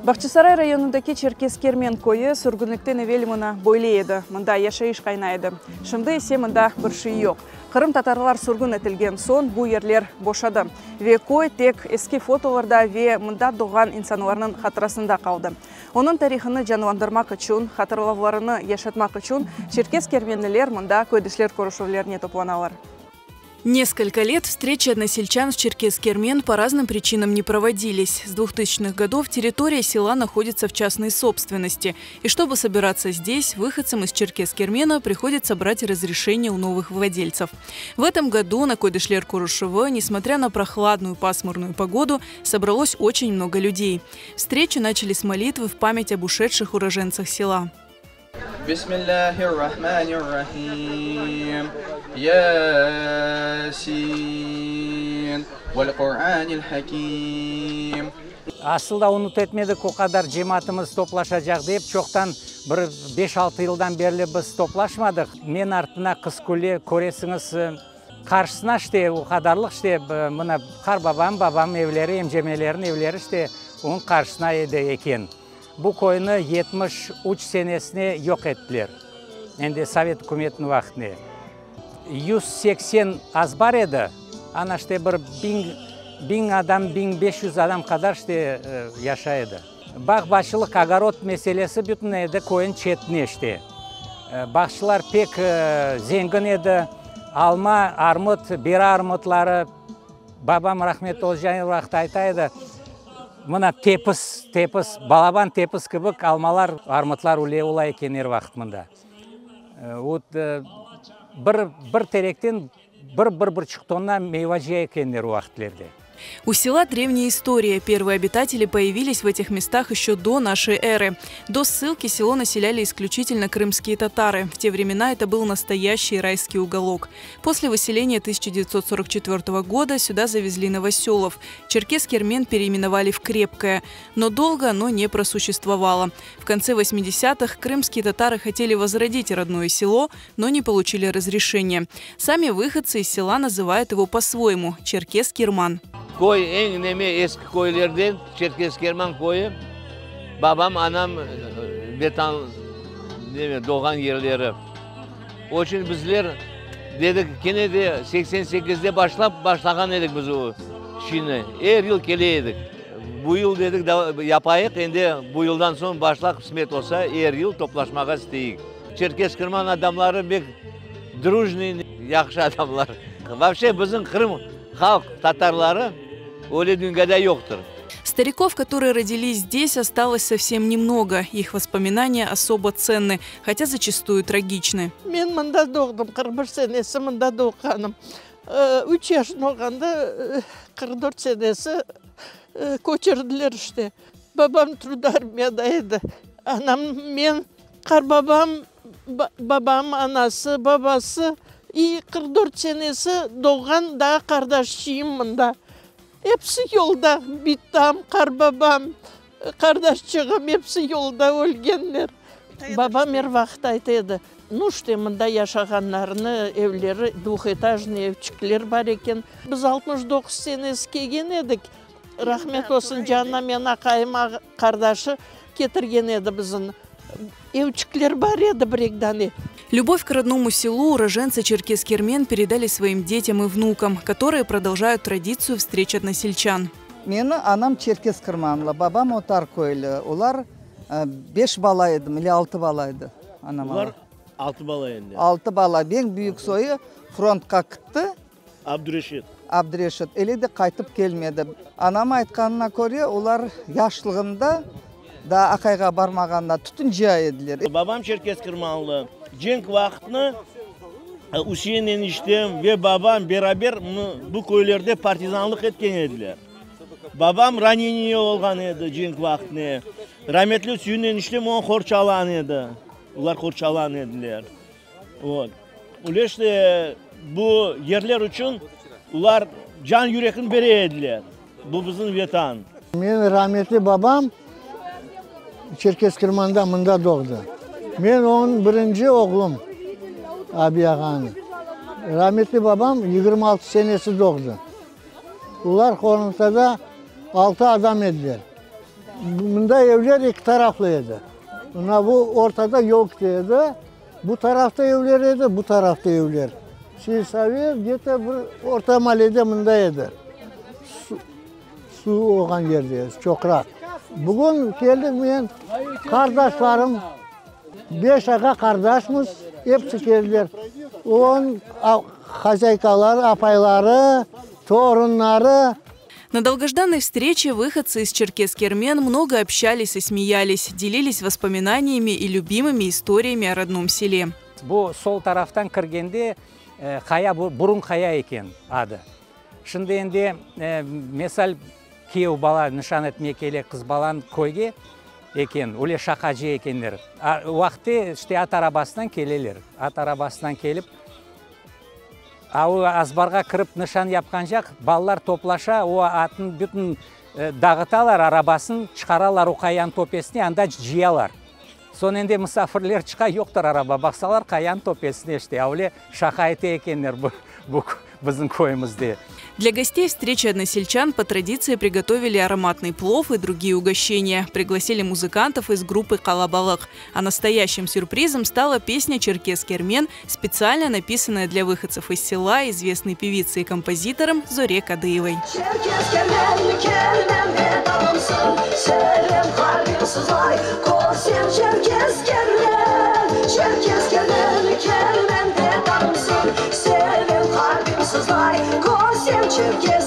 Bağçasaray rayonındaki Çerkez Kermen köyü sürgünlikten evel mına böyle edi, mında yaşayış qaynay edi. Şimdi ise mında bir şey yoq. Qırımtatarlar sürgün etilgen soñ bu yerler boşadı ve köy tek eski fotolarda ve mında doğğan insanlarnıñ hatırasında qaldı. Onıñ tarihını canlandırmaq içün, hatırlavlarını yaşatmaq içün çerkez kermenliler mında köydeşler körüşüvlerine toplanalar. Несколько лет встречи односельчан в Черкес-Кермен по разным причинам не проводились. С 2000-х годов территория села находится в частной собственности. И чтобы собираться здесь, выходцам из Черкес-Кермена приходится брать разрешение у новых владельцев. В этом году на Койдышлер Курушево, несмотря на прохладную пасмурную погоду, собралось очень много людей. Встречу начали с молитвы в память об ушедших уроженцах села. Bismillâhir-Rahmânir-Rahîm. Yâsîn. Vel-Qur'ânil Hakîm. Asıl da ümüt etmedik o qadar cemaatımız toplaşacaq dep, çoqtan bir beş-altı yıldan berli biz toplaşmadıq. Men artına Qız Qule, köresiñiz, qarşısına işte o qadarlıq işte mına qarbabam, babam evleri, emcemelerniñ evleri işte onıñ qarşısına edi eken. Bu köyni 73 senesine yoq ettiler, endi sovet ükümetiniñ vaqtında. 180 azbar edi, ana işte bir biñ, biñ adam, 1500 adam qadar işte yaşay edi. Bağ-bağçılıq, ogorod meselesi bütün edi köyniñ çetine işte. Bağçılar pek zengin edi, alma, armut, bera armutları, babam rahmetli olacağın vaqıt ayta edi, Mına tepis, tepis, balaban tepis kibik almalar, armutlar öyle ola eken er vaqıt mında. Vot, bir, bir terekten bir, bir buçuq tonna meyva cıya ekenler o vaqıtlerde. У села древняя история. Первые обитатели появились в этих местах еще до нашей эры. До ссылки село населяли исключительно крымские татары. В те времена это был настоящий райский уголок. После выселения 1944 года сюда завезли новоселов. Черкес-Кермен переименовали в Крепкое. Но долго оно не просуществовало. В конце 80-х крымские татары хотели возродить родное село, но не получили разрешения. Сами выходцы из села называют его по-своему – Черкес-Керман. Köy eñ neme eski köylerden Çerkez Kerman köyü, babam, anam vetan neme doğğan yerleri. O içün bizler dedik kene de 88-de başlap başlağan edik biz o işni, er yıl kele edik. Bu yıl dedik yapayıq, endi bu yıldan soñ başlaq qısmet olsa er yıl toplaşmağa isteyik. Çerkez Kerman adamları bek drujnıy, yahşı adamlar. Вообще bizim Qırım halq tatarları öyle dünyada yoqtır. Стариков, которые родились здесь, осталось совсем немного. Их воспоминания особо ценны, хотя зачастую трагичны. Men mında doğdım, 41 senesi mında doğğanım. 3 yaşında olğanda 44 senesi köçürdiler işte. Babam трудармияда edi. Anam, men, qarbabam, babam, anası, babası и 44 senesi doğğan daa qardaşçıyım mında. Episi yolda, bitam, qarbabam, qardaşçığım episi yolda ölgenler. Babam er vaqıt ayta edi, ну işte mında yaşağanlarını evleri двухэтажный evçikler bar eken. Biz 69 senesi kelgen edik. Rahmet olsun canına men aqayım qardaşı ketirgen edi bizni. Evçikler bar edi bir eki dane. Любовь к родному селу уроженцы Черкес-Кермен передали своим детям и внукам, которые продолжают традицию встреч односельчан. Meni anam Çerkez Qırmanlı, babam Otar köyli. Olar beş bala edi, ili altı bala edi anam. Olar altı bala edi. Altı bala. Eñ büyük soyu frontqa ketti. Abdureşit. Abdureşit. Ele de qaytıp kelmedi. Anam aytqanına köre, olar yaşlığında da aqayğa barmağanda tütün cıya ediler. Babam Çerkez Qırmanlı. Cenk vaqtını Üsein eniştem ve babam beraber bu köylerde partizanlıq etken ediler. Babam ранение olğan edi cenk vaqtında. Rametli Üsein eniştem onı qorçalağan edi. Olar qorçalağan ediler. Вот. Öyle işte bu yerler içün olar can yürekini bere ediler. Bu bizim vetan. Men rametli babam Çerkez Qırmanda mında doğdı. Men onıñ birinci oğlum, abi ağanı. Rametli babam 26 senesi doğdı. Olar qorantada 6 adam ediler. Mında evler eki taraflı edi. Mına bu ortada yol kete edi. Bu tarafta evler edi, bu tarafta evler. Selsovet gde-to bir orta mallede mında edi. Suv olğan yerde, çoqraq. Bugün keldik men, qardaşlarım, beş ağa-qardaşmız, episi keldiler. On hazâykaları, apayları, torunları. На долгожданной встрече выходцы из Черкес-Кермен много общались и смеялись, делились воспоминаниями и любимыми историями о родном селе. Bu sol taraftan kirgende Qaya, Burun Qaya eken adı. Şimdi endi, mesal, kiyev bala nişan etmege kele qız balanı köyge eken, öyle şaqacı ekenler. O vaqıtte işte at arabasınan keleler. At arabasınan kelip, a o azbarğa kirip nişan yapqancaq, balalar toplaşa, o atnı bütün dağıtalar, arabasın çıqaralar o qayanıñ töpesine, anda cıyalar. Soñ endi musafirler çıqa, yoqtır araba, baqsalar qayanıñ töpesine işte, a öyle şaqa ete ekenler bu, bu bizim köyümizde. Для гостей встречи односельчан по традиции приготовили ароматный плов и другие угощения. Пригласили музыкантов из группы «Калабалык». А настоящим сюрпризом стала песня «Черкес Кермен», специально написанная для выходцев из села известной певицей и композитором Зоре Кадыевой. Çerkez Kermen, Kermende dalımsıñ, Sevem qalbim sızlay, Körsem Çerkez Kermen, Çerkez Kermen, Kermende dalımsıñ, Sevem qalbim sızlay, Körsem Çerkez.